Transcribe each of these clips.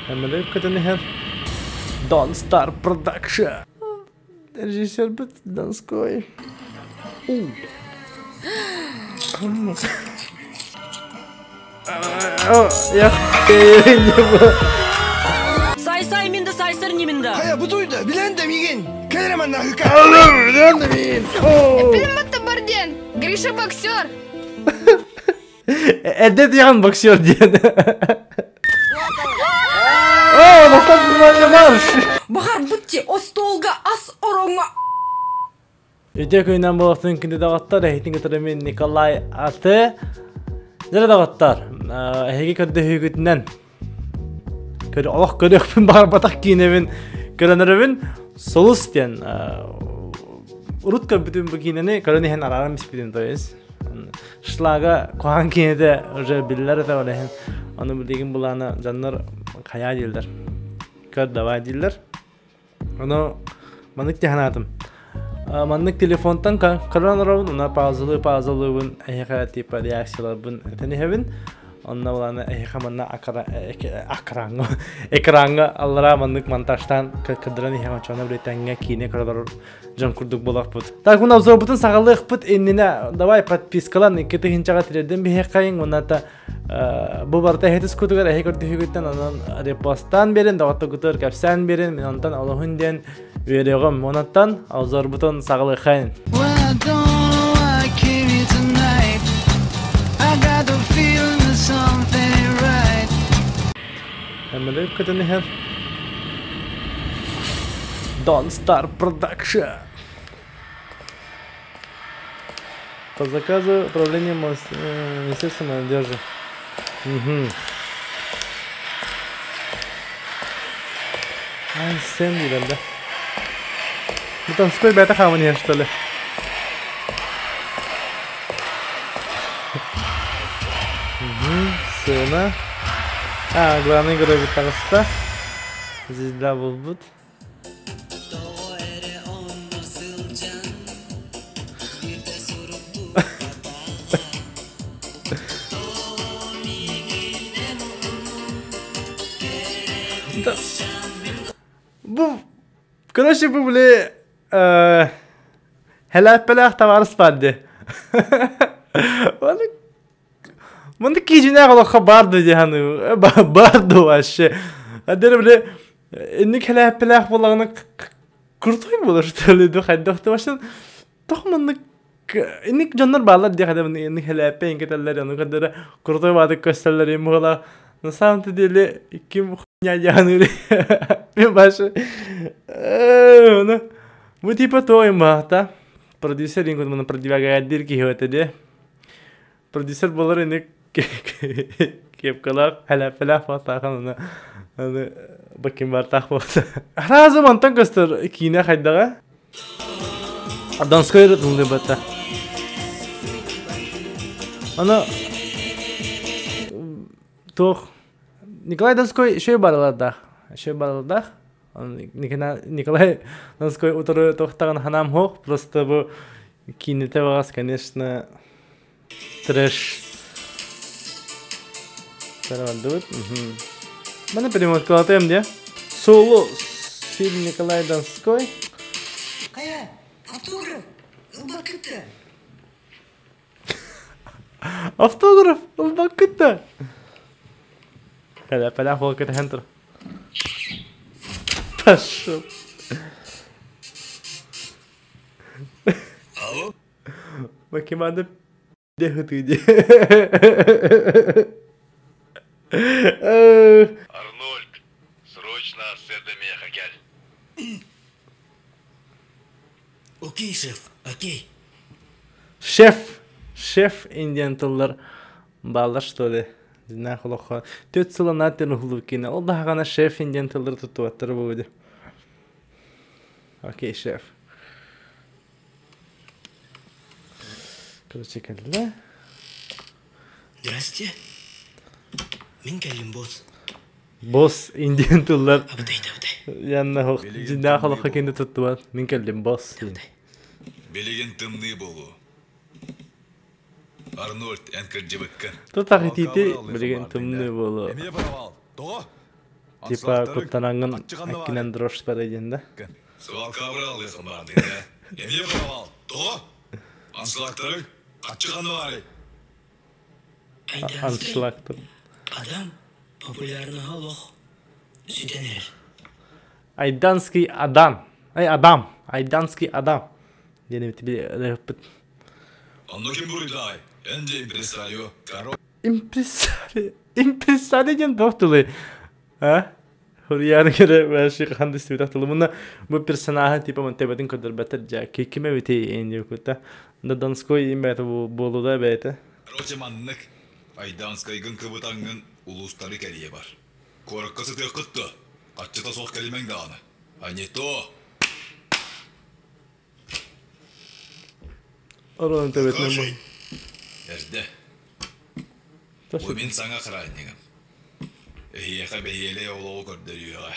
Эмэлэ көтөн иһэр Don't Star Production. Режиссербит Донской. Я Сай-сай минді сайсыр немінді. Хайа бутуйда, билен да мигин. Кэлерэмэн нахыка. Билен да мигин. Билен батта бар диэн. Гриша боксер. Эрдэ диэн боксер диэн. О, бастан марш. Баҕарбыт ти остуолга ас ороҥҥо Үтүө күнүнэн буолуохтун күндү доҕоттор, эһигитин кытары мин Николай Аты. Дьэ доҕоттор, эһиги көрдөһүүгүтүнэн көр олох көрүөхпүн баҕарбатах киинэбин көрөн эрэбин. Сулус диэн урут көрбүтүм бу киинэни көрөн иһэн арааран испитим то есть Шлага куһаҕан киинэтэ уже биллэр этэ ол иһин ону билигин былаана дьоннор хайаа дииллэр. Көр давай дииллэр. Ону маннык тиһанаатым. Маннык телефонтан көрөн олоробун, уна паузалыы паузалыыбын, эһиэхэ типа реакцияларбын этэн иһэбин. Онно былаана эһиэхэ манна экраҥҥа экраҥҥа аллараа маннык монтажтаан кырдыран иһэҕин чоно билитэҥҥэ киинэ көрө дьон курдук буолуохпут. Так, мына обзорбутун саҕалыахпыт иннинэ давай подпискалан икки тыһыынчаҕа тириэрдэн биһиэххэйиҥ уонна бу барыта эһи тускутугар эһи көрдөһүүгүттэн онон репостаан биэрин, доҕоттогутугар кэпсээн биэрин, мин онтон олоһун диэн үөрүөҕүм. Онуттан обзорбутун саҕалыаххайын. Эмилик көтөн иһэр Don't Star Production. По заказу управления Министерства молодежи. Угу. Ай, сен дииллэр да. Бу Донской бэйэтэ хааман иһэр что ли? Угу, сцена. А, главный герой таҕыста. Звезда буолбут. Бу, короче, бу били хэлээппэлээх табаарыс баар дии. Маннык киһинээх олоххо баар дуо дии саныыбын. Баар дуо вообще. Адера били инник хэлээппэлээх буоллаҕына крутой буолар что ли хайдах да вообще тох маннык инник дьоннор бааллар дии хадам инник хэлээппэ инкетеллер ону кадара крутой баатык көстөллөр им буола на самом-то деле ким хуйня дьаныыр мен башы ну бу типа той маата продюсер ингут продвигает киһи өтө Продюсер буолар ини кепкалаах, хэлээппэлээх буолтаахан аны аны бакимбартаах буолта. Сразу мантан көстөр киинэ хайдаҕа. Донской ырытыллыбата. Аны туох Николай Донской еще барылардаах. Еще барылардаах. Николай Донской утары туохтаҕын ханаам суох. Просто бу киинэтэ баҕас, конечно, трэш. Тарабардыбыт. Маны перемоткалатыам диэ. Соло фильм Николай Донской. Хайа, автограф, ылбаккыт Автограф ылбаккыт да. Кэлэ, пэлэх буол кэтэһэн тур. Пошел. Алло? Макиманы дэхытыы дии. Арнольд, срочно сэрдэ миэхэ кэл. Окей, шеф, окей. Шеф, шеф индиан тыллар бааллар что ли? Дьиҥнээх олоххо түөрт сыл анаа диэн уһулуу киинэ. Ол даҕаны шеф индиан тыллары туттубаттара буолуо дии. Окей, шеф. Короче, кэллэ. Здрасте. Мин кэллим, босс. Босс индиан тыллар Абытай, табытай. янна дьиҥнээх олоххо киинэ туттубат. Мин кэллим, босс. Билигин тымныы буолуо. Арнольд, эн кырдьыбыккын. Тутах итиити билигин тымныы буолуо. Эмиэ провал. Тоҕо? Типа куттанаҥҥын эккинэн дрожь диэн да. Аншлактар. Адам популярного олох сүтэн эрэр. Айданский Адам. Ай Адам. Айданский Адам. Диэн эбит Онно ким буруйдай? Эн же импресарио. Импресарио. Импресарио диэн туох тылый? А? Хуруйааны кэрэ вообще хаһан да истибэтэх тылым. Уонна бу персонаһы типа мантебатын көрдөрбөттөр дьэ ким эбитий эн диэкута. Да Донской им бэйэтэ буолуда бэйэтэ. Короче маннык Айданскайгын кыбытаҥҥын улуустары кэрийэ бар. Куоракка сытыаххыт дуо? Хаччыта суох кэлимэҥ даҕаны. А не то! Оруолун төбөтүнэн бу. Эрдэ. Бу мин саҥа охраннигым. Эһиэхэ бэһиэлэй олоҕу көрдөрүөҕэ.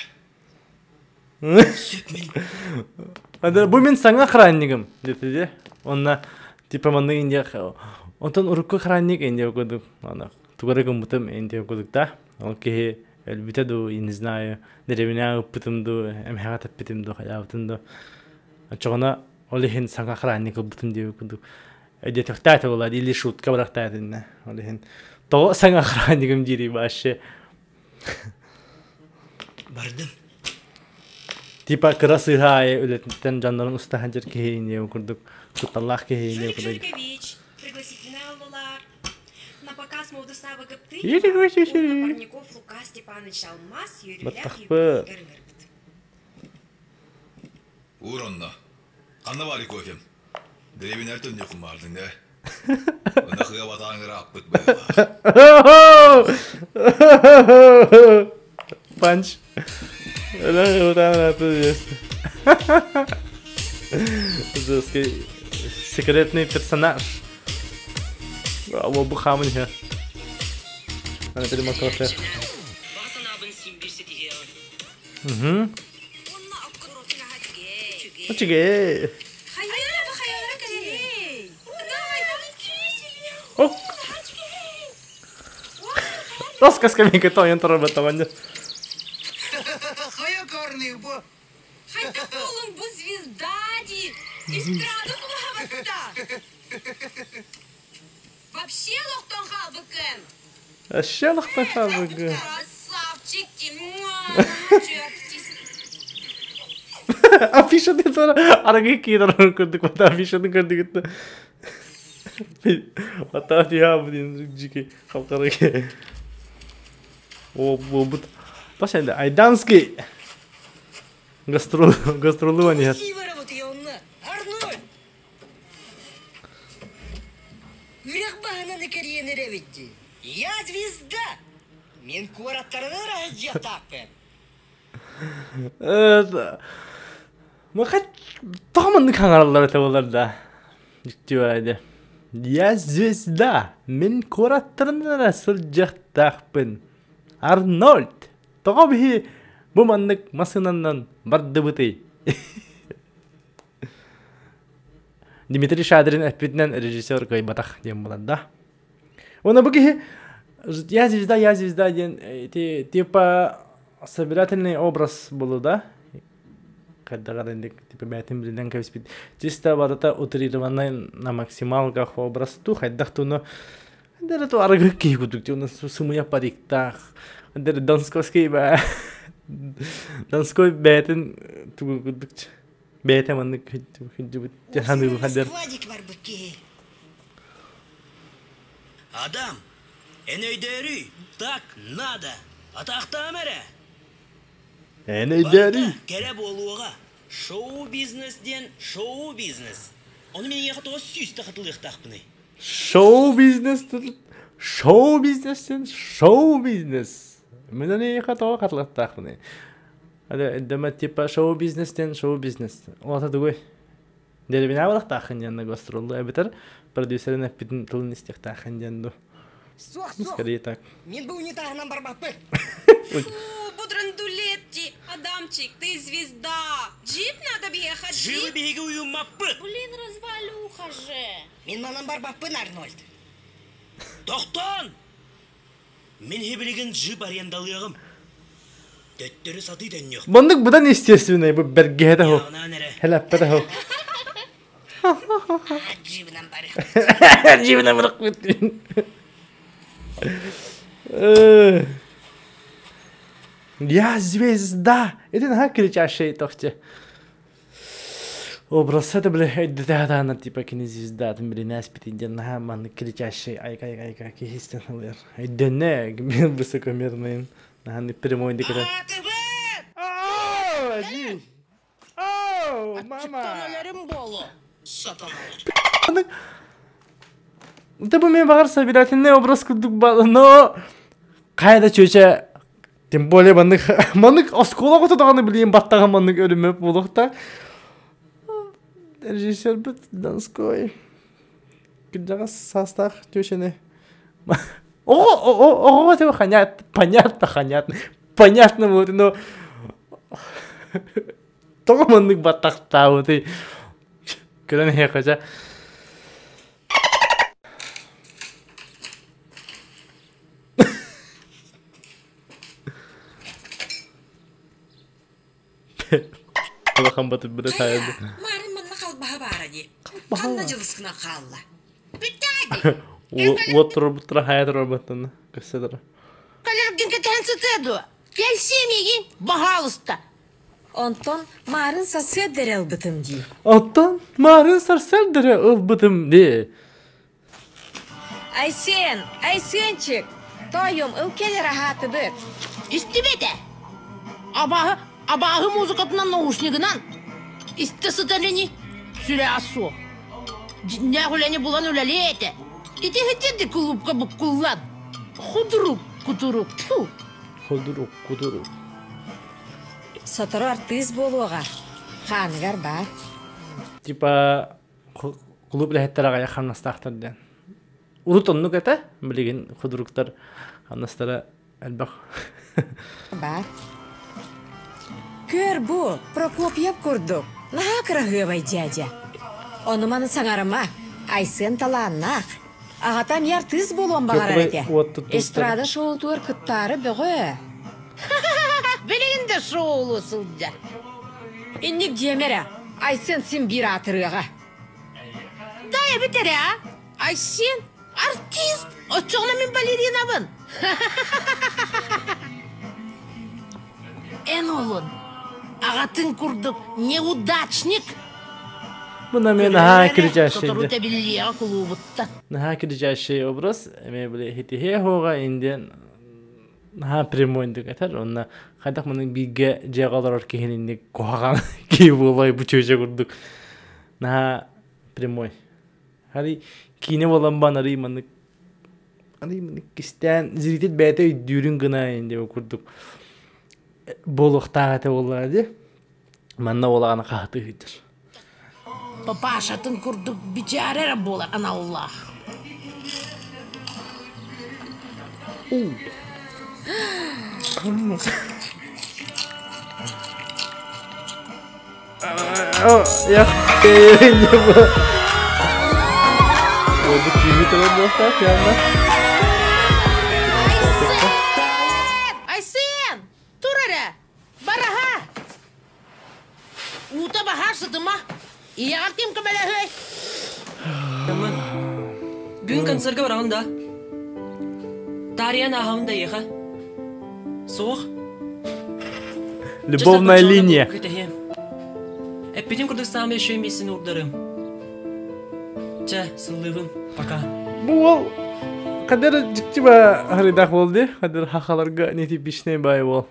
Бу мин саҥа охраннигым диэтэ Онно типа маннык индия онтон урукку охранник индия курдук аны тугу эрэ гыммытым индия курдук да ол киһи өлбүтэ дуу не знаю дэриэбинэҕэ ыппытым дуу эмэһэҕэ тэппитим дуу хайаабытым дуу оччоҕуна ол иһин саҥа охранник ылбытым диэбит курдук өйдөтөхтөөтө буолла или шутка бырахтаатынна ол иһин тоҕо саҥа охраннигым диирий вообще Бардым. Типа кыра сыыһа аайы үлэтиттэн дьоннорун устаһан дьэр киһи инниэ курдук кутталлаах киһи инниэ Жорик курдук. Жоркович, пригласительная аллалар. На показ моды Савы Гыптыева Или Парников Лука Степанович Алмаз юрилях Баттахпы. юбилейгер ыҥырбыт. Уур онно. Ханна баарый кофем? Дэриэбинэр төннүөххүн баардыҥ да. Ынах ыа батаан ырааппыт быһыылаах. Панч. Жесткий секретный персонаж. Бу хамын иһэ. Аны перемокофе. Баҕа санаабын син биир ситиһиэҕим. Угу. Үчүгэй. Ок. Тоска скамейка тоойон турар баттаманньа. Хайа корный бу. Хайдах буолуҥ бу звезда дии! Эстрада сулуһабатта! Вообще олохтон хаалбыккын! Вообще олохтон хаалбыккын. Красавчик дии! Афишаны тура арыгы киирэр курдук бата афишаны көрдүгүт Бата диа блин жики халкарыгы. О, бу Паша Айданский гастрол гастроллывание. Арнольд! Үрэх баһынан кэрийэн эрэбит дии. Я звезда! Мин куораттарынан ыраһыдьыахтаахпын. Махат тоҕо маннык хаҥараллар этэ буолар да. Дьиктибээде. Я звезда. Мин куораттарынан эрэ сылдьыахтаахпын. Арнольд! Тоҕо биһи бу маннык массыынанан бардыбытый? Дмитрий Шадрин эппитинэн режиссер кыайбатах диэн буолар да. Уонна бу киһи «Я звезда, я звезда» диэн ити типа собирательный образ буолу да. Хайдаҕар инник типа бэйэтин билинэн кэбиспит. Чисто барыта утрированный на максималках образ ту хайдах туну Дere ту арыгы киһи курдук уонна сымыйа париктаах. Дere Донсковский баа Донской бэйэтин тугу курдук бэйэтэ маннык сылдьыбыт ханыыбы хадер. Складик барбыт киһи. Адам, эн өйдөөрүй, так надо. Атаахтаама эрэ. Эн өйдөөрүй. Барыта кэрэ буолуоҕа. Шоу-бизнес диэн шоу-бизнес. Ону мин эйиэхэ тоҕо сүүстэ хатылыахтаахпыный? Шоу-бизнес шоу-бизнес диэн шоу-бизнес. Мин ону эйиэхэ тоҕо хатылыахтаахпыный? Дэма типа шоу-бизнес диэн шоу-бизнес. Ол тугуй? Дэриэбинэ барахтааххын диэн гастроллу эбэтэр продюсерин эппитин тылын истиэхтааххын диэн дуу. Суох, суох. Скорее так. Мин бу унитаһынан барбаппын. Фу, будрандулетти! Адамчик, ты звезда! Джип надо биэха, Живы джип! биһиги уйуммаппыт. Блин, развалюха же. Мин манан барбаппын, Арнольд. Тохтон! Мин хибилигин джип арендалыаҕым. Төттөрү сатыы төннүөх. Маннык быдан естественный бу бэргэһэтэ хо. Хэлэппэтэ хо. Джибынан барыах. Джибынан барыах. Я звезда! Это наһаа кричащий тохте. Образ это бля өйдөтө типа кини звездатын билинээс битин наһаа маннык кричащий айка айка айка киһистен ылыр. Өйдөннө высокомерный наһаа прямой дикere. О, мама! Это бу мен баҕар собирательный образ курдук но хайда чүөчэ тем более маннык маннык оскуола оҕото даҕаны билигин баттаҕа маннык өрүмөп буолуохта режиссербит Донской кырдьаҕас саастаах чүөчэни оҕо оҕоҕо типа понятно понятно понятно вот но тоҕо маннык баттахтаабытый көрөн иһиэххэ чэ Улахан батырбыта таайды. Марын манна халбаһа баара дии. Ханна дьылыскынан хаалла. Уот турбуттара хайа турбаттан көссө Калергин кэтэһэн сытыа дуо? Кэлсиэ миигин, баһаалыста. Онтон марын сарсыарда эрэ ылбытым дии. Оттон марын сарсыарда эрэ ылбытым дии. Айсен, Айсенчик, тоойум, ыл кэлэр аһаатыбыт. Истибэтэ. Абааһы, абааһы музыкатынан наушнигынан. Истэ сытар ини, сүрэ суох. Дьиннээх үлэни булан үлэлиэ этэ. Ити хитирди кулуупка буккуллан. Худрук, кутурук, тьфу. Худрук, кутурук. Сотору артыыс буолуоҕа. Хааныгар баар. Типа кулууп үлэһиттэрэ аҕыйах хамнастаахтар диэн. Урут оннук этэ, билигин худруктар хамнастара элбэх. Баар. Көр бу, Прокопьев курдук, наһаа кыраһыабай дьээдьэ. Ону-маны саҥарыма, Айсен талааннаах. Аҕата эмиэ артыыс буолуон баҕарар этэ. Эстрада шоутугар кыттаары бөҕө. Билигин да шоулуу сылдьар. Инник диэмэ эрэ, Айсен син биир аатырыаҕа. Да эбит эрэ, а? Айсен артист, оччоҕуна мин балеринабын. Эн олун, аҕатын курдук неудачник. Мына мен наһаа кричащий. Сотору тэбиллиэҕэ кулуубуттан. Наһаа кричащий образ. Эме били хитиһиэ хуоҕа индиан наһаа прямойдук этэр. Онно хайдах маны бииргэ дьиэҕэ олорор киһини куһаҕан киһи буолай бу чүөчэ курдук. Наһаа прямой. Хали киинэ буолан бан арый маннык арый маннык кистээн зритель бэйэтэ өйдүүрүн гына инде курдук буолуохтаах этэ буоллаҕа дии. Манна буолаҕына хаһытыы ыйдыр. Папашатын курдук бичээрэ эрэ буолар аналлаах. Я Oldu киһи турар буолтаах явно. Айсен! Тур эрэ! Бараһа! Уута баһаар сытыма! Ийэҕэр ким көмөлөһүөй? Бүгүн концерга бараҕын да? Таарыйан ааһабын да эйиэхэ? Суох. Любовная линия. Эппитим курдук саамай үчүгэй миэстэни уурдарым. Чэ, сыллыыбын, пока. Бу уол хадер дьиктиба харыйдаах буол дии. Хадер хахаларга нетипичный бай буол.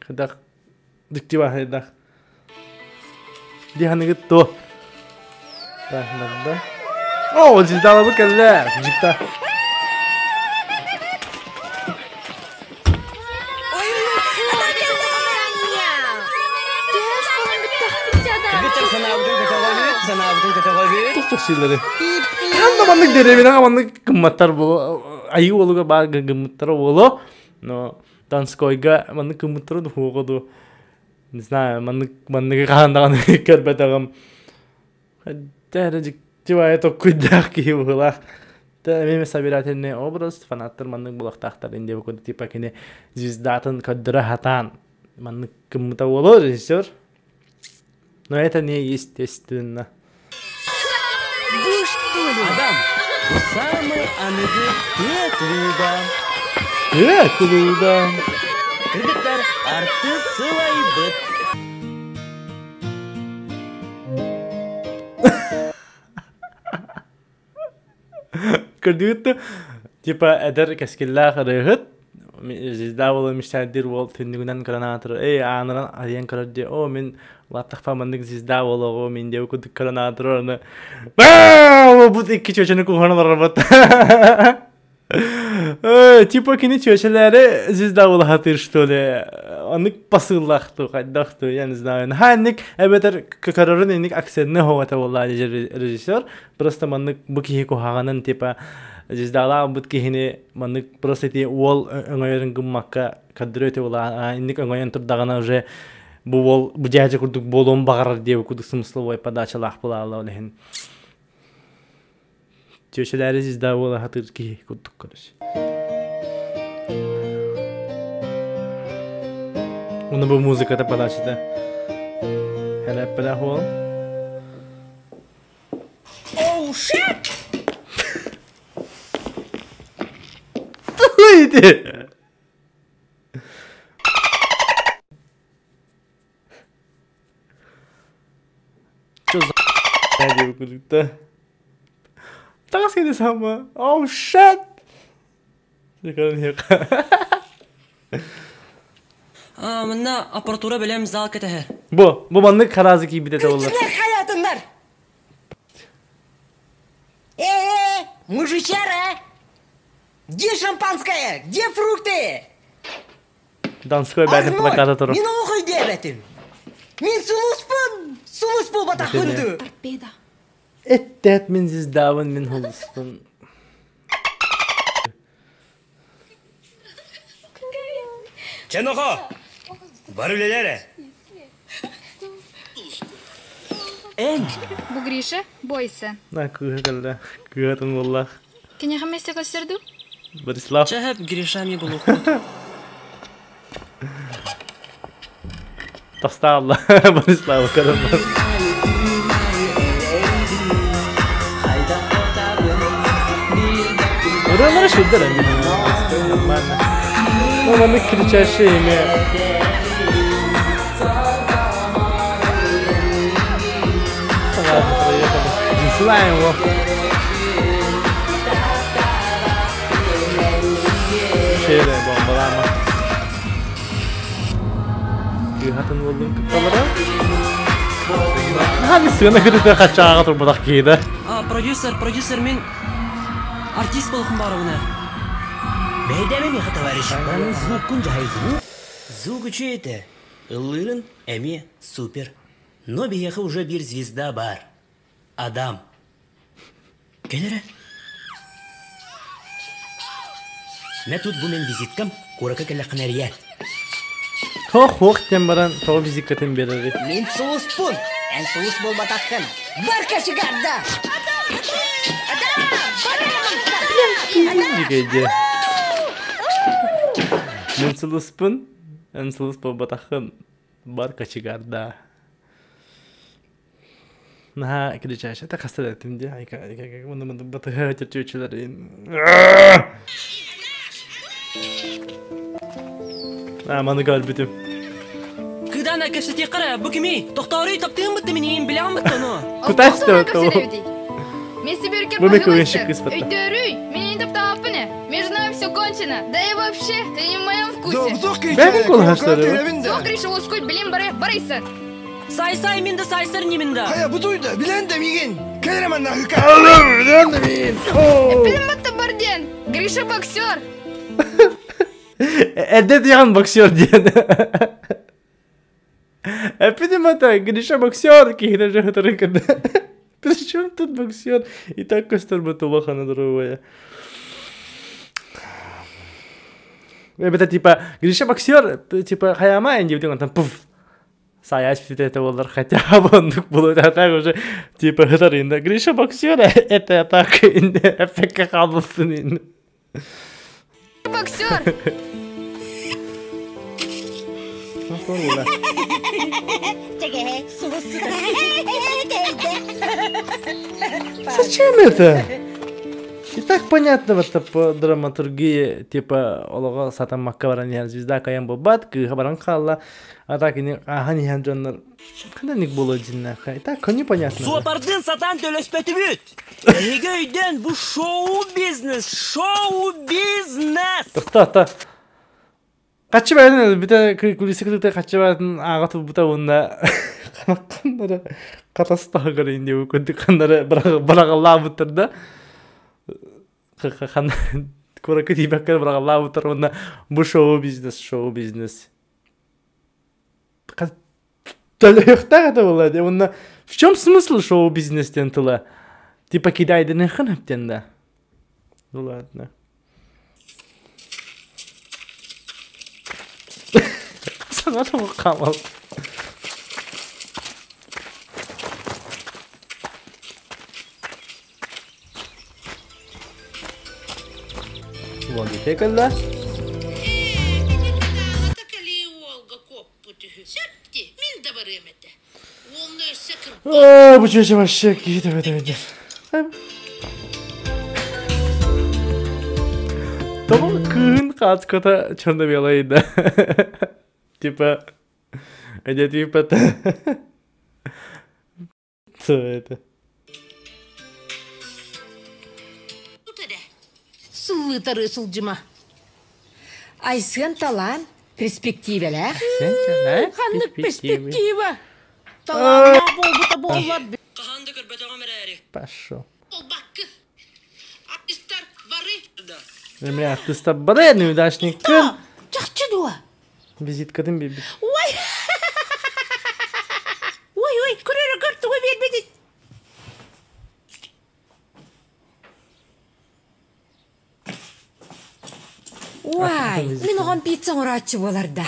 Хадах дьиктиба харыйдаах. Дии ханыгыт туо. Да, да, да. О, звездалабы кэллэ. Дьикта. Тус силleri. Ханна маннык дэриэбинэҕэ маннык гымматтар буолу айыы уолуга баар гыммыттара буолуо но Донскойга маннык гыммыттара духуоҕа ду не знаю маннык манныгы хаһан даҕаны көрбөтөҕүм эрэ дьикти баайы токкуйдаах киһи быһыылаах. Эмиэ собирательный образ фанаттар маннык булахтаахтар инде бу типа кини звездатын көрдөрө хатаан маннык кыммыта боло режиссер. Но это не естественно. Вы что ли? Адам, самый аныгы тыа Тыа клуба. Кыргыттар артыыс сылайбыт. Көрдүгүт типа эдэр кэскиллээх ырыаһыт звезда буола мечтайдыыр уол түннүгүнэн көрөн аатыр эй аанынан арыйан көрөр дии о мин улааттахпа маннык звезда буолуоҕу мин диэбит курдук көрөн аатыр аны бу икки чүөчэни куһан олорорбут типа кини чүөчэлээри звезда буола сатыыр что ли оннук посыллаах туу хайдах туу я не знаю наһаа инник эбэтэр көрөрүн инник акцентны хоҕото буолла режиссер просто маннык бу киһи куһаҕанын типа звездалаах бут киһини маннык просто ити уол өҥөйөрүн гыммакка көрдөрүө буолла инник өҥөйөн турдаҕына уже бу уол бу дьээдьэ курдук буолуон баҕарар диэбит курдук смысловой подачалаах буолаалла ол иһин Чүөчэлээри звезда буола сатыыр киһи курдук көрөс. Уну бу музыката подачата. Хэлэппэлэх уол. Oh shit! Туй ити! Что за диэбит курдукта. Таҕыс кини сама. Oh shit! Манна аппаратура бэлэм зал кэтэһэр. Бу, бу маннык харазы киирбит этэ боллар. Күчүлэр хайатыннар! Э-э, мужичара! Где шампанское? Где фрукты? Донской бэйэтин плаката турар. Мин олох өйдөөбөтүм. Мин сулуспун! Сулус буолбатахпын дуу? Торпеда. Эттээт мин звездабын, мин сулуспун. Ченохо! Бар үлэлэр Эн! Бу Гриша, бойся. На кыыһа кэллэ. Кыыһатын буоллах. Киниэхэ месте көстөрдүү? Борислав. Чэһэп Гриша ми булуохпут. Тастаалла Борислава көрөн бар. Ырыалара шүрдэр эми. Нормально. Ну, маннык кричащий эми. Ладно, проехали. Дизлайн его. Шере бомбалама. Кыыһатын уоллун кытталара. Наһаа сыана кырыта хачааҕа турбатах киһи Продюсер, продюсер мин артист болохум барыбына. Бэйдэми миха товарищ. Манын звуккун жаһай звук. Звук үчү этэ. Ыллыырын эмиэ супер. Но биһиэхэ уже биир звезда бар. Адам. Кэлэрэ. Мэ тут бу мен визиткам куоракка кэллэххинэ эрийээт. Хох-хох диэн баран тоҕо визиткатын биэрэрий? Мин сулуспун! Эн сулус буолбатаххын! Бар кочегарда! Дьигэйдиэ. Мин сулуспун, эн сулус буолбатаххын. Бар кочегарда. Наһаа кричащая хаста да этим дии батыһа чүчүлэрин маны көрбүтүм Кыдана кэпсэтиэххэ бу кими? Тохтооруй таптыым бытты миниин билэҕин быттану. Кутач Мен Бу мекөйүншик кыыс батта. Өйдөрүй, мени таптааппын Между нами все кончено. Да и вообще, ты не в моем вкусе. Бэбин колхаштары. Суох Гриша уоскуй, билим бары, барыйсан. Сай-сай мин да сайсар нимин да. Хайа бутуйда, билен да мигин. Кэлеремэн нахыка. Билен да мигин. Билим батта бар диэн. Гриша боксер. Эрдэ диэн боксер диэн. Эппитим это, Гриша боксер, киһитэ дьаһытарын кытта. Причем тут боксер? И так көстөр улахана другое. Это типа, Гриша боксер, типа, хаяма, диэбитин онтон пуф. Саяш это болар хотя бы оннук булur. А так уже типа ытар инде. Гриша боксер, это так инде эффекке кабылсын инде. Боксер! Зачем это? И так понятно вот по драматургии, типа, олоҕо сатаммакка баран иһэн звезда кайан буолбат, кыыһа баран хаалла, а так ини ааһан иһэн дьоннор ханнык буолуо дьиннээххэ. И так непонятно. Суопардын сатан төлөспөтүбүт. Эһиги өйдөн бу шоу-бизнес, шоу-бизнес! Тохто, то. Хаччы бэйэтин өлбүтэ кулиса кытыыта хаччы бэйэтин ааҕа турбута уонна ханнара хатастаһыгар инде курдук ханнара быраҕыллаабыттар да куоракка тиийбэккэ быраҕыллаабыттар уонна бу шоу-бизнес шоу-бизнес төлөһүөхтээх этэ буолла дии уонна в чем смысл шоу-бизнес диэн тыла типа кидайдыныххын эптен да ну ладно Саҥа тоҕо хаамал. Уол кэллэ. Бу чүөчэ вообще киһи төбө Тоҕо кыыһын хаацката черно-белая да. Типа, где типа Что это? Сыллыытары сылдьыма. Айсыан талаан перспективэлээх. Ханнык перспектива? Талааннаах буолбута буоллар. Хаһан да көрбөтөҕүм эрээри. Пошел. Буолбаккын. Артистар бары. Бля, артистар бары, неудачниккын. Чахчы дуо? Визиткатын биэрбит. Ой! Ой, ой, көрөрө көр тугу биэрбитин. Уай, мин оҕом пицца оҥорооччу буолар да.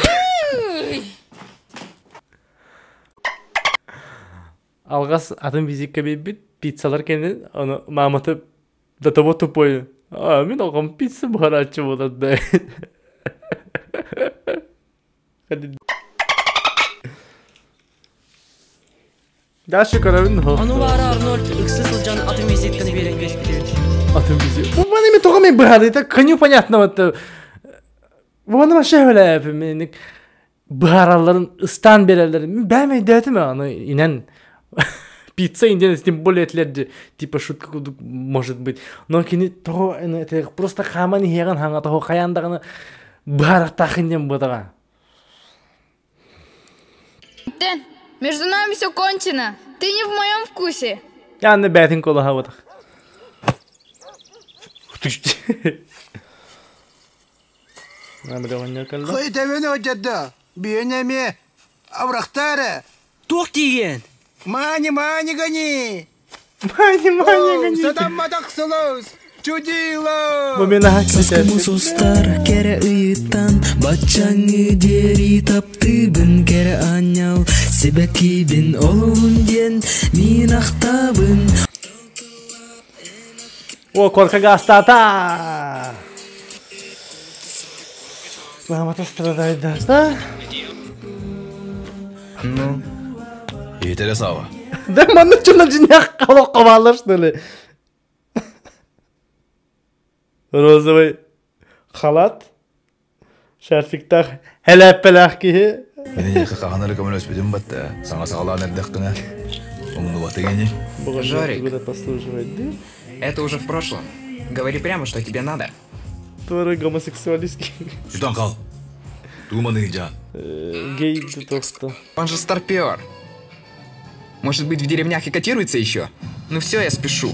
Алҕас атын визитка биэрбит, пиццалар кэннин, ону маамата до того тупой. А, мин оҕом пицца буһарааччы буолар да. Дальше көрөбүн Ону баара Арнольд ыксы сылдьан атын визитканы биэрэн кэспитибит. Атын визит. Бу маны мен тоҕо мен быһаарыйта коню понятно вот. Бу маны вообще өлөөпүм быһааралларын ыстаан биэрэллэрин бэйэм өйдөөтүм аны инэн пицца индиан тем более этилэр типа шутка курдук может быть но кини тоҕо просто хааман иһиэҕин хаҥа тоҕо хайаан даҕаны быһаарахтаахын диэн буотаҕа. Дэн, между нами все кончено. Ты не в моем вкусе. Янны бээтин колоһабытах. Хойтэбин одьадда, биэн эмиэ абырахтаары. Туох тиийэн? Мани, мани гони! Мани, мани гони! Сатамматах сылыс! Чудило! Бу мен Саскымы сустар кэрэ ыйыттан баччаңы диэри таптыыбын кэрэ аанньал сибэккибин олуһун диэн мин ахтабын. О, корка гастата! Мамата страдайдата. Ну, Итере сава. Да манна чуна дьиҥнээх олоххо бааллар что ли? Розовый халат, шарфиктаах, хэлээппэлээх киһи. Мин эйиэхэ хаһан эрэ көмөлөспүтүм батта. Саҥа саҕалаан эрдэххинэ умнубатыҥ ини. Жорик. Это уже в прошлом. Говори прямо, что тебе надо. Твары гомосексуалистский. Сүтэн хаал. Тууманы дьаан. Гей тохто. Он же старпер. Может быть, в деревнях и котируется еще? Ну все, я спешу.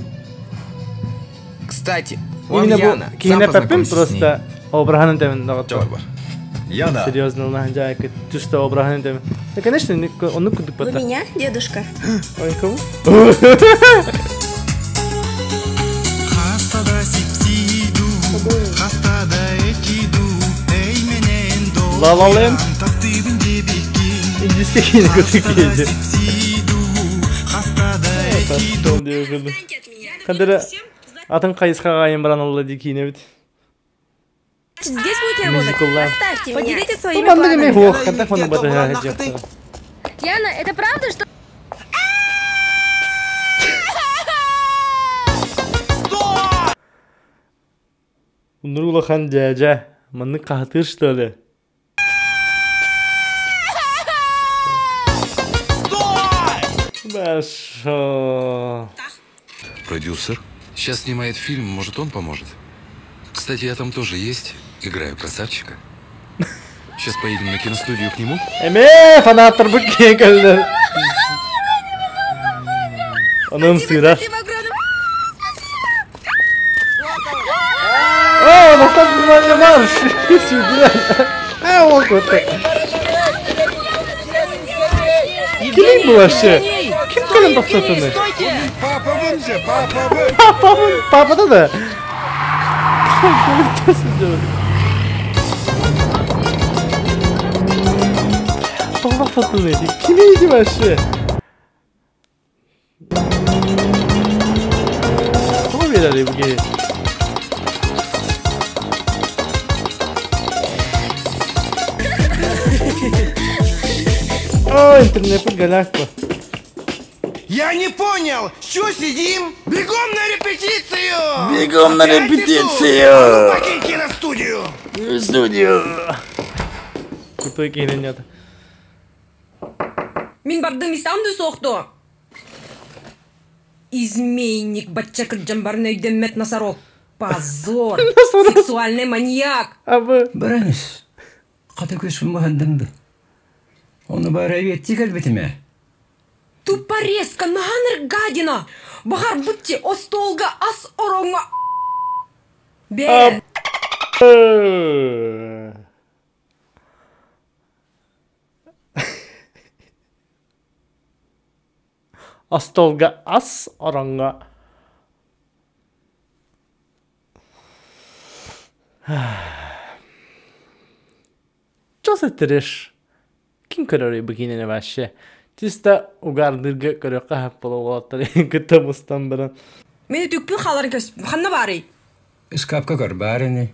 Кстати, вон Именно бу Яна. Сам киһини эппэппин познакомься с ней. просто обраһын этэмин доҕоттор. Яна. Серьезно, наһаа чисто обраһын этэмин. Да, конечно, оннук курдук Вы батта. меня, дедушка? Ой, кого? Хастада сипсиду, хастада экиду, эй менен Ла Ла Ленд. таптыбын дебекин. Индийский киинэ кытык киһи. Хандара атын хайысхаҕа айан баран олла дии киинэбит. Здесь будете работать? Мюзикллаан. Оставьте меня. Поделитесь своими Маннык эмэ планами. хуох, хантах маннык батыһа Яна, это правда, что... Уннур улахан дьээдьэ, маннык хаһытыыр что ли? Хорошо. Продюсер. Сейчас снимает фильм, может, он поможет. Кстати, я там тоже есть. Играю красавчика. Сейчас поедем на киностудию к нему. Эмээ, фанаттар бу кэллэр. Онон сыра. О, достар внимание марш! Сюда. А, вот это. Ким bu вообще? Ким кэлэн тохтотуну? Папа вон же, папа вон. Папа вон, папа да. Тохтотуну. Ким вообще? Тоҕо биэрэр бу киһи? О, интернет голяк. Я не понял, что сидим? Бегом на репетицию! Бегом на Опять иду. репетицию! А ну, покинь киностудию! Студию. Крутой киһи нет. Мин бардым исам да соқты. Изменник, бачча кырдьан өйдөммөт носорог. Позор! Сексуальный маньяк! Абы. Бараныс. Қата көз бахандыңды. Оны бара ветти кәлбетіме. Тупорезка, наганыр гадина! Бахар бутти, остолга ас оронга. Бе! Остолга ас оронга. Чос эттереш. Ким көрөр бу киинэни вообще? Чисто угардырга көрөккө хап болуп кытта мустан баран. Мени түкпүн халар көз. Ханна бары. Ыскапка көр барыны.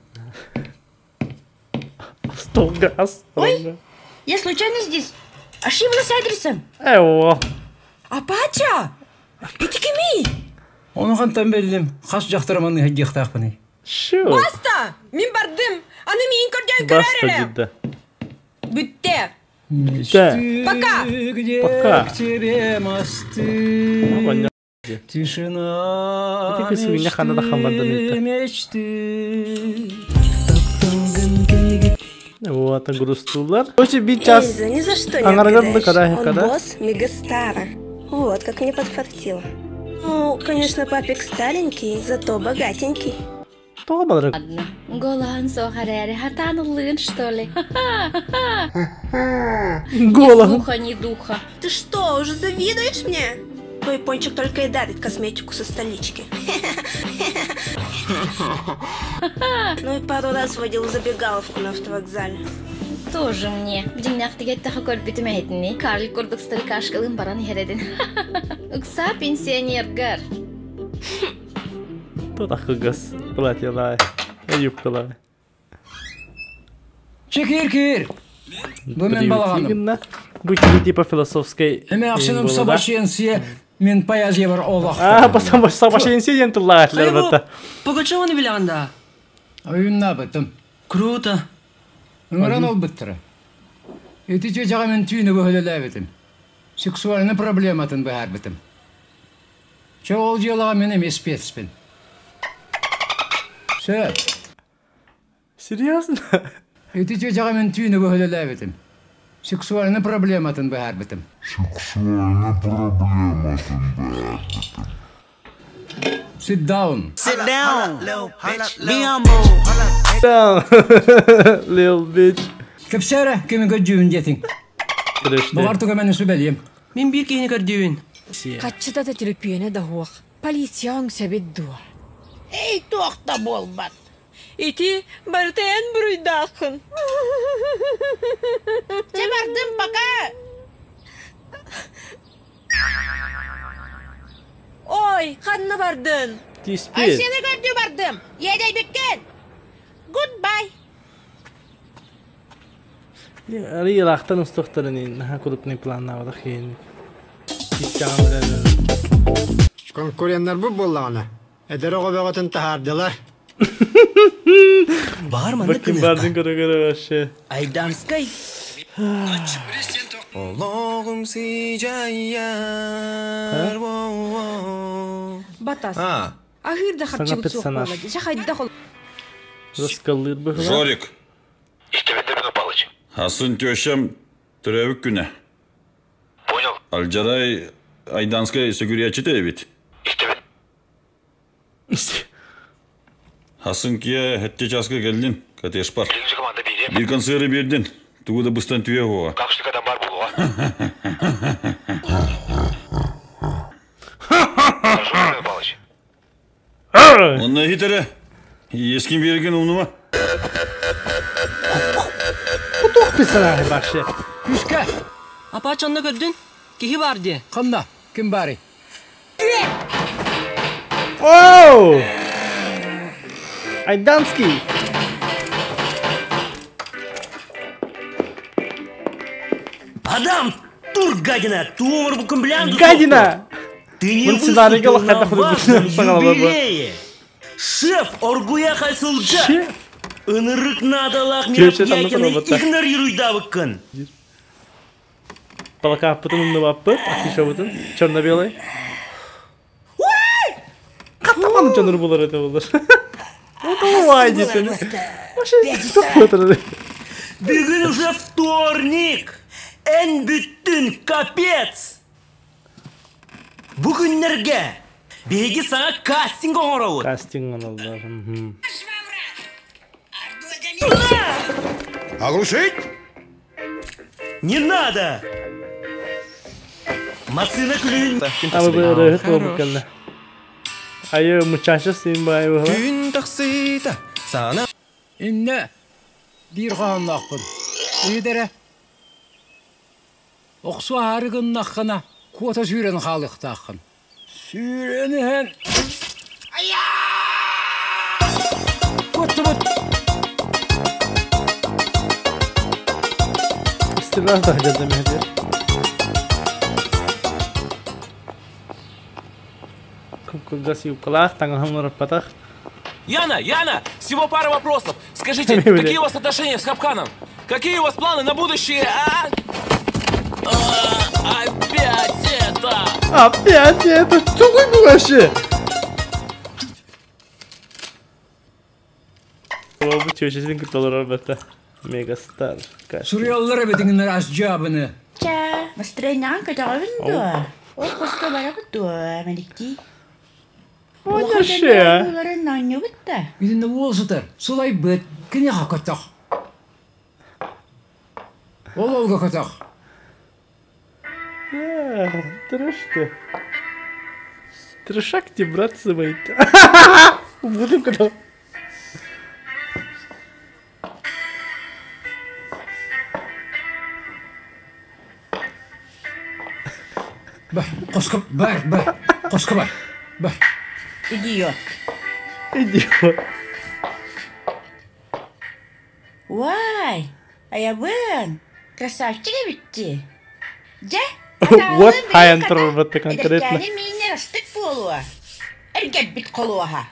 Остолга ас оронга. Я случайно здесь? Ошиблась адресом. Эво. Апача! Ити кими? Оны қантан белдім. Қас жақтыраманы хәддиқтақпыны. Шу. Баста! Мин бардым. Аны миин көрдөн Баста көрөр эле. жидда. Бүтте. Бүтте. Пока. Пока. К тебе мосты. Тишина Ити сугиня хана да хамбардан мечты, мечты. Вот, грустулар. Короче, бир час. Эльза, ни за что не Аңаргарды отгадаешь. карай Он када. босс Мегастара. Вот, как мне подфартило. Ну, конечно, папик старенький, зато богатенький. Тоҕо балары. Ладно. Голан сохарари хатанулын, что ли? Ни Голан. слуха, ни духа. Ты что, уже завидуешь мне? Твой пончик только и дарит косметику со столички. Ну и пару раз водил в забегаловку на автовокзале. Тоже мне. Диннахтигеттаха көрбүтүмэһитини. Карл курдук старикашкалын баран иһэрэдин. Ыкса пенсионергар. Тотахыгас платьялай. Юбкалай. Чекир кир. Бу мен балағаным. Бу киһи типа философской. Эме ақшыным собачьенсие мен паязия бар олақ. А, басам собачьенсие диэн тыллаҕатлар батта. Пугачеваны билэҕин да? Ойунна бытым. Круто. Ыңыран ол быттыра. Эти чөчаға мен түйіні бөхөлеләбітім. Сексуальный проблематын бәһәр бітім. Чө ол жылаға мен емес спецпін. Сөп. Серьезно? Эти чөчаға мен түйіні бөхөлеләбітім. Сексуальный проблематын бәһәр бітім. Сексуальный проблематын бәһәр Sit down. Sit down, bitch. Be humble. Down. Little bitch. Кепсәрі кемен көджүйін детің. Бұғар түгемені сүбәлием. Мин бир киһини көрдүүбүн. Каччыта да телепиене да хуақ. Полиция сәбет дуа. Эй, тоқта болбат. Ити бартен буруйдахын. Те бардым пока. Тохтоой, ханна бардын? Тиспит. Айсены көрдүү бардым. Иэдэйбиккин. Goodbye. Арый ыраахтан устуохтарын иһин наһаа крупный планнаабатах киһини. Кистэҕин билэллэр. Конкуреннарбыт буоллаҕына, эдэр оҕо бөҕөтүн таһаардылар. Баҕар маннык Бакин бардын көрө-көрө вообще. Айданскай. Олоҕум сыдьайар Батас. А. Аһыыр да Саҥа харчыбыт суох персонаж. буолла дии. Дьэ хайдах ол Раскаллыыр быһыылаах. Жорик. Асын тещам төрөөбүт күнэ. Понял. Алдьарай Айданскай сүгүрүйээччитэ эбит. Хасын киэ хэтте часка кэллин, катешпар. Биир концеры биэрдин, тугу да быстан түе хуоҕа. Онно иһит эрэ, иэскин биэргин умнума. Туох персонажы вообще? Күскэ! Апач онно көрдүн? Киһи бар диye. Ханна? Ким баарый? Оу! Айданский! Адам, тур, гадина! Туомар букун билэн Гадина! Ты не Мын сценарийга выступил на лохайда важном саҥалабы. юбилее! Шеф Оргуя Хайсылджа! Ынырык надалах Чүөчэ таммытын мероприятияны ылбыта. игнорируйдабыккын! Плакаппытын умнубаппыт, афишабытын, черно-белый. Хаттаман чонур булар это булар. Давай, дети. Бүгүн уже вторник! Эн бүттүн, капец! Бу күннэргэ биһиги саҥа кастинг оҥоробут. Кастинг оҥороллор. Оглушить? Не надо! Массыына күлүүн... Абы ырыһыт буолбут кэллэ. Айы мучача син бай була. Күн тахсыыта сана Иннэ биир хоһоонноохпун. Иһит Охсу аһаары гыннаххына, куота сүүрэн хаалыахтааххын. Сүүрэн иһэн Куоттубут! Истилах да жардам ediyor. Кылгас юбкалаах, таҥаһын уларыппатах. Яна, Яна, всего пара вопросов. Скажите, какие у вас отношения с Хапканом? Какие у вас планы на будущее, а? А, опять это! Опять это? Тугуй бу вообще? Бу чөчесин кытта олорор бата. Мегастар. Суруйаллар эбитиҥиннэр ас дьаабыны. Ча, настроениеҕын көтөҕөбүн дуо? Ол хоско барабыт дуо, Мэликтии? Улахан Уларын оонньуубут да. Итиннэ уол сытар, сылайбыт, киниэхэ көтөх. Ол олга көтөх. Трэш ты. Трешак тебе, братцы мои. Будем когда... Бар, хоско бар, бар, хоско бар, бар. Идиот. Идиот. Уай, айабын, красавчик эбитти. Дьэ, Вот хайан турбатты конкретно. эдэркээни миинэр астык буолуо. Эргэрбит холуоһа.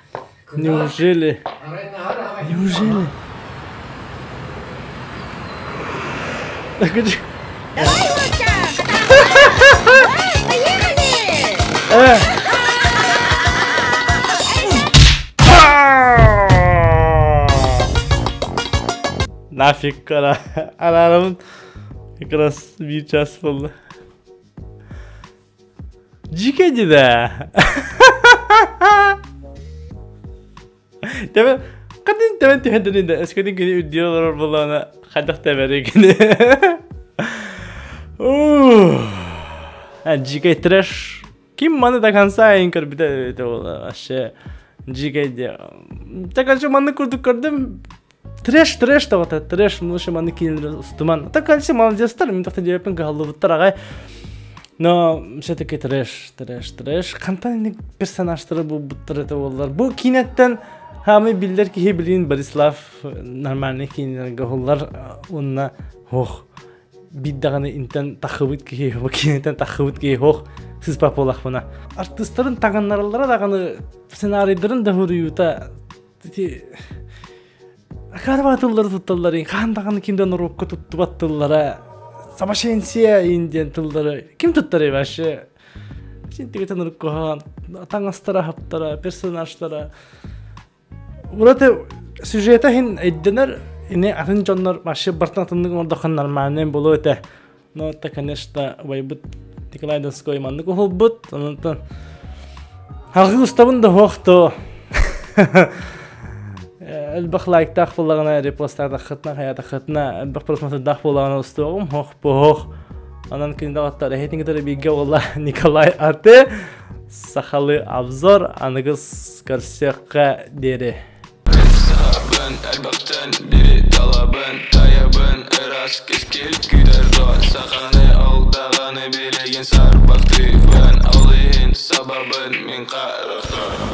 Неужели? Неужели? Давай, Луча, Давай, поехали! Нафиг кара. Арарамын как раз биир час буолла. Дьиикэй да. Тэбэн хатын тэбэн түһэн да өскөтүн кини үрдүө олорор буоллаҕына хайдах тэбэрий кини. Дьиикэй трэш. Ким маны до конца эйин көрбүтэ это вообще дьиикэй диэ. Так короче маннык курдук көрдүм. Трэш, трэш да трэш, лучше маны кинилер устуман. Так короче молодецтар, мин тахта диэппин кыһаллыбыттар аҕай. Но все-таки трэш, трэш, трэш. Хантан инник персонажтары булбуттар это буоллар. Бу киинэттэн хаамый биллэр киһи билин Борислав нормальный киинэлэргэ уһуллар уонна ох биир даҕаны интэн таххыбыт киһи бу киинэтэн таххыбыт киһи ох сыспа буолахпына. Артыыстарын таҥыннараллара даҕаны сценарийдарын да суруйуута ити Акаарба тыллары тутталлар хаан даҕаны ким да норуокка туттубат тыллара самошенсия иин диэн тыллары ким туттарый вообще синтигитен уруккуһаан таҥастара хаптара персонажтара ураты сюжета иһин өйдөнөр ини атын дьоннор вообще бартан атыннык оҥордоххо нормальный буолуо этэ но это конечно убайбыт Николай Донской маннык уһулбут онтон Халгыы устабын да суох то элбэх лайктаах буоллаҕына репостаатаххытына хайаатаххытына элбэх просмотрдаах буоллаҕына устуоҕум хох поһох онон күн доҕоттор эһитин кытары бииргэ буолла Николай Аты сахалыы обзор аныгыс көрсүөххэ диэри Сахабын элбэхтэн бири талабын Тайабын ырас кэскил күүтэр дуо Саханы ол даҕаны билигин сарбахтыыбын Ол иһин сабабын мин харахтар.